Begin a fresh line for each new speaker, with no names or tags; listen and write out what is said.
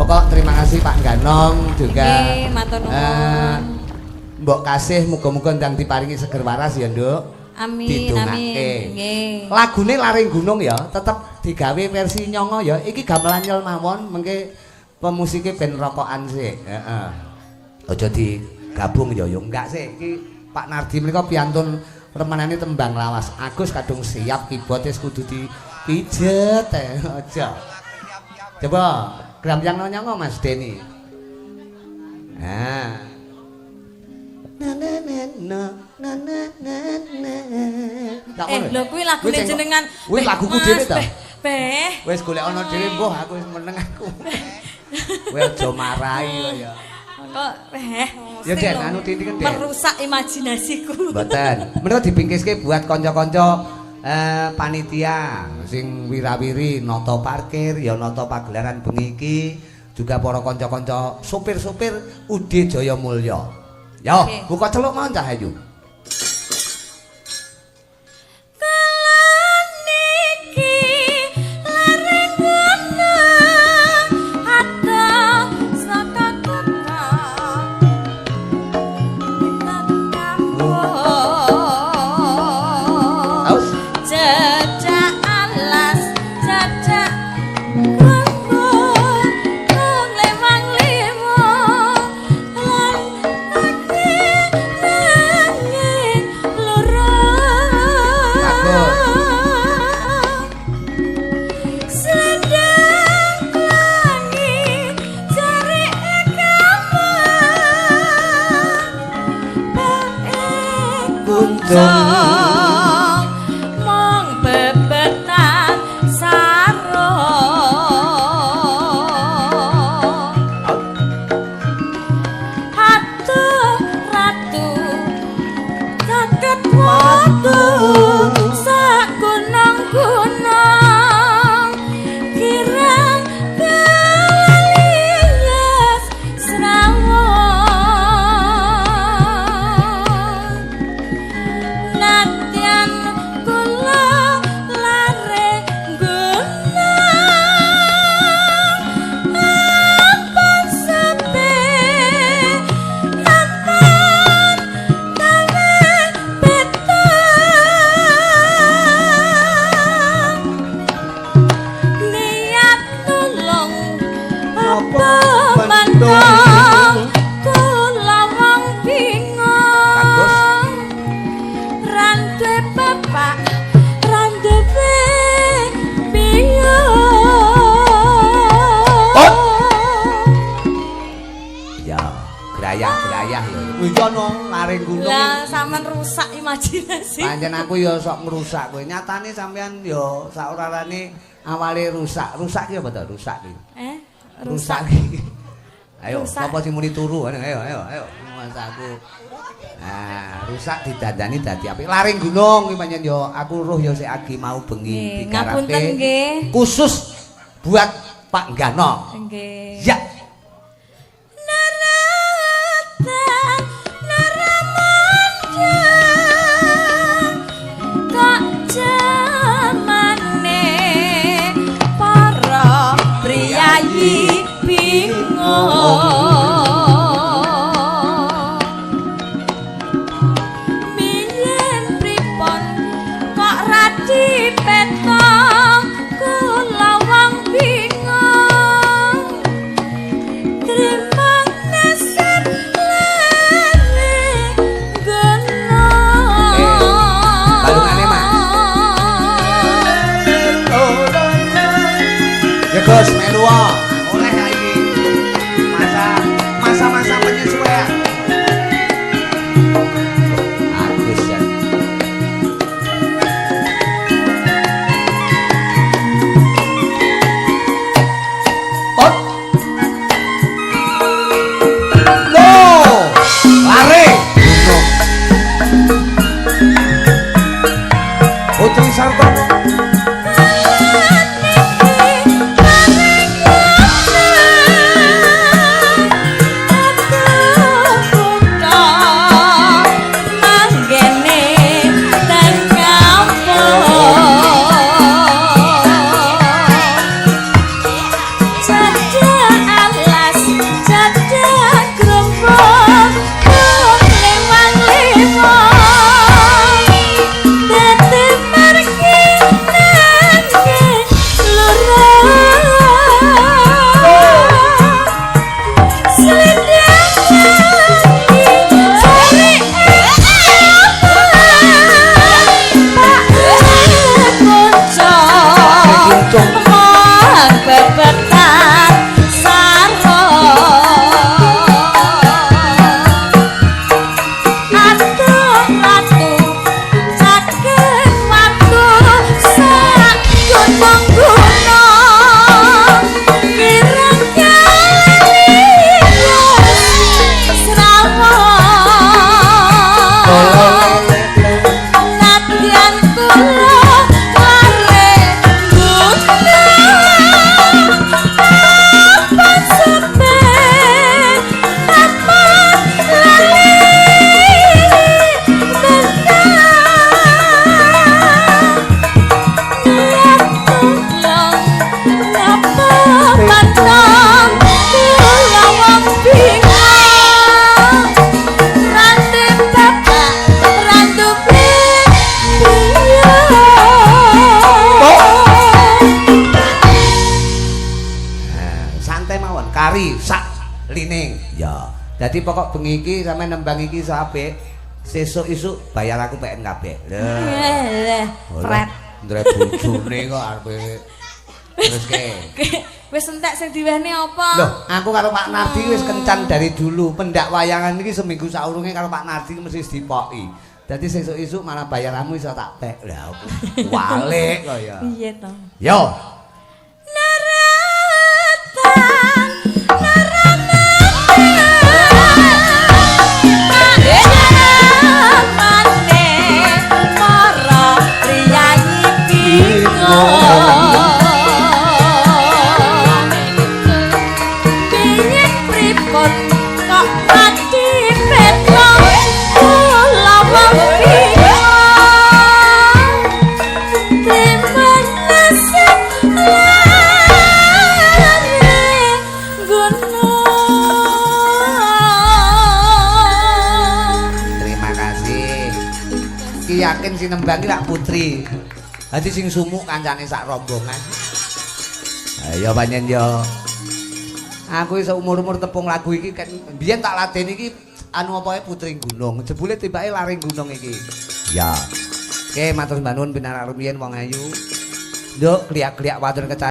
Pokok terima kasih Pak Ganong juga.
Nggih, matur nuwun.
Mbok kasih muga-muga ndang diparingi seger waras ya, Nduk.
Amin,
Didongake.
amin. Nggih.
Lagune Laring Gunung ya, tetep digawe versi nyongo ya. Iki gamelan nyel mawon, mengke pemusike ben rokokan sik. Heeh. Aja digabung ya, ya enggak sih. Iki Pak Nardi menika piantun remenane tembang lawas. Agus kadung siap keyboard wis kudu dipijet aja. Coba grambyang nyongo Mas Deni. Nah. Na na na na na na na na. Tak ngono.
Lho kuwi lagune jenengan.
Kuwi laguku dhewe ta?
Beh.
Wis golek ana dhewe mbuh aku wis meneng aku. Kowe aja marahi kok ya.
Kok
Ya Den, anu titik Den.
Merusak imajinasiku.
Mboten. Menika dibingkiske buat kanca-kanca panitia sing wirawiri nata parkir ya nata pagelaran bengi iki, juga para kanca-kanca sopir-sopir UD Jaya Mulya. Yo, buka celuk mawon Cah Ayu.
Mong bebetan sarung Atuh ratu caket watu sak gunung-gunung kirang keliyas srawung. Nadyan kula lare gunung ampun sepi ampun gawe beta niat nulung apa mendung kula wong bingung randuwe bapak randuwe biyung.
Ya, grayah-grayah ya. Kuwi ono Laring Gunung.
Lah sampean rusak imajinasi.
Pancen aku ya sok ngrusak kowe. Nyatane sampean ya saurarane awale rusak. Rusak ki apa to? Rusak ki.
Rusak.
Rusak ki. Ayo,
Rusak.
sapa sing muni turu? Ayo, ayo, ayo. Mas aku. Nah, rusak didandani dadi apik. Laring Gunung kuwi pancen ya aku roh ya sik agi mau bengi
Nggih, ngapunten nggih.
Khusus buat Pak Gano.
Nggih.
Ya.
Naratan naramandang kok jamane para priyayi bingung. Biyen pripun kok ra dipetong kula wong bingung.
mawon. Kari sak lining. Ya. Dadi pokok bengi iki sampean nembang iki iso apik. Sesuk isuk bayar aku PN kabeh. Lho.
Leh, pret.
Ndre bojone kok arepe terus ke.
Wis entek sing diwehne apa?
Loh, aku karo Pak Nardi wis kencan dari dulu. Pendak wayangan iki seminggu saurunge karo Pak Nardi mesti dipoki. Dadi sesuk isuk malah bayaranmu iso tak pek. Lah aku walik kok ya.
Piye to?
Yo.
Naratan, naratan, mane para priyayi bingung. Piye pripun kok mati petlo kula wong bingung. Temen nasib lare gunung.
Terima kasih. Ki yakin sing nembang ki lak putri. Dadi sing sumuk kancane sak rombongan. Ayo pancen yo. Aku iso umur-umur tepung lagu iki kan biyen tak ladeni iki anu apa Putri Gunung. Jebule tibake laring gunung iki. Ya. Oke, matur nuwun pinarak rumiyin wong ayu. Nduk kliak-kliak wadon keca